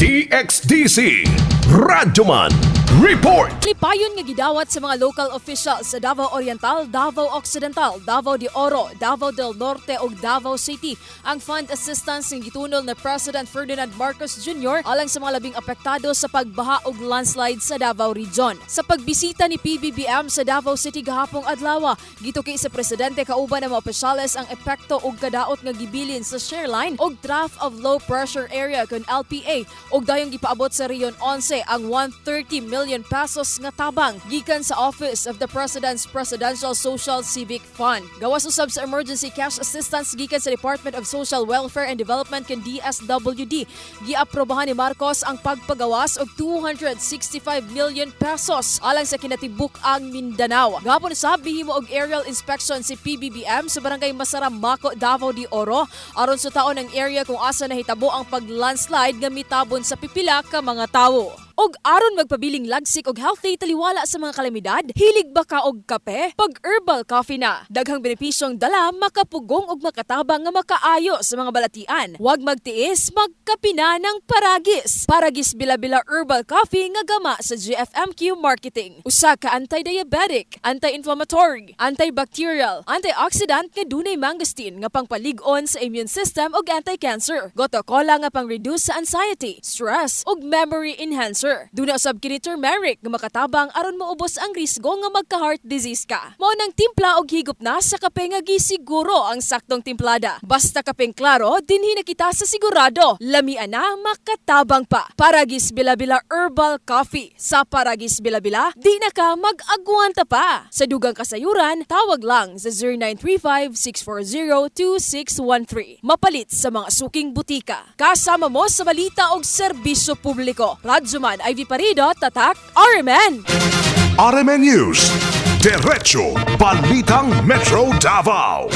DXDC Radyoman Report. Lipayon nga gidawat sa mga local officials sa Davao Oriental, Davao Occidental, Davao de Oro, Davao del Norte ug Davao City ang fund assistance nga gitunol na President Ferdinand Marcos Jr. alang sa mga labing apektado sa pagbaha ug landslide sa Davao Region. Sa pagbisita ni PBBM sa Davao City gahapong adlaw, gituki sa presidente kauban ng mga opisyales ang epekto ug kadaot nga gibilin sa shear line ug trough of low pressure area kon LPA ug dayong gipaabot sa Region 11 ang 130 million pesos nga tabang gikan sa Office of the President's Presidential Social Civic Fund. Gawas usab sa emergency cash assistance gikan sa Department of Social Welfare and Development ken DSWD, giaprobahan ni Marcos ang pagpagawas og 265 million pesos alang sa kinatibuk-ang Mindanao. Gahapon usab, mihimo og aerial inspection si PBBM sa Barangay Masaram, Maco, Davao de Oro aron sutaon ang area kung asa nahitabo ang pag-landslide nga mitabon sa pipila ka mga tawo. Og aron magpabiling lagsik og healthy taliwala sa mga kalamidad, hilig ba ka og kape? Pag herbal coffee na. Daghang benepisyong dala, makapugong og makatabang nga makaayo sa mga balatian. Huwag magtiis, magkape na ng Paragis. Paragis Bila-Bila Herbal Coffee nga gama sa GFMQ Marketing. Usa ka anti-diabetic, anti-inflammatory, antibacterial, antioxidant nga dunay mangosteen nga pangpalig-on sa immune system ug anti-cancer. Gotu kola nga pang-reduce sa anxiety, stress ug memory enhancer. Duna usab kini turmeric nga makatabang aron maubos ang risgo nga magka-heart disease ka. Mao nang timpla og higop na sa kape nga gisiguro ang saktong timplada. Basta kapeng klaro, dinhi na kita sa sigurado. Lamian na, makatabang pa. Paragis Bila-Bila Herbal Coffee. Sa Paragis Bila-Bila, di na ka mag-agwanta pa. Sa dugang kasayuran, tawag lang sa 0935-640-2613. Mapalit sa mga suking butika. Kasama mo sa balita og serbisyo publiko. Radyoman Ivy Parido, Tatak, RMN! RMN News. Diretso Balitang Metro Davao.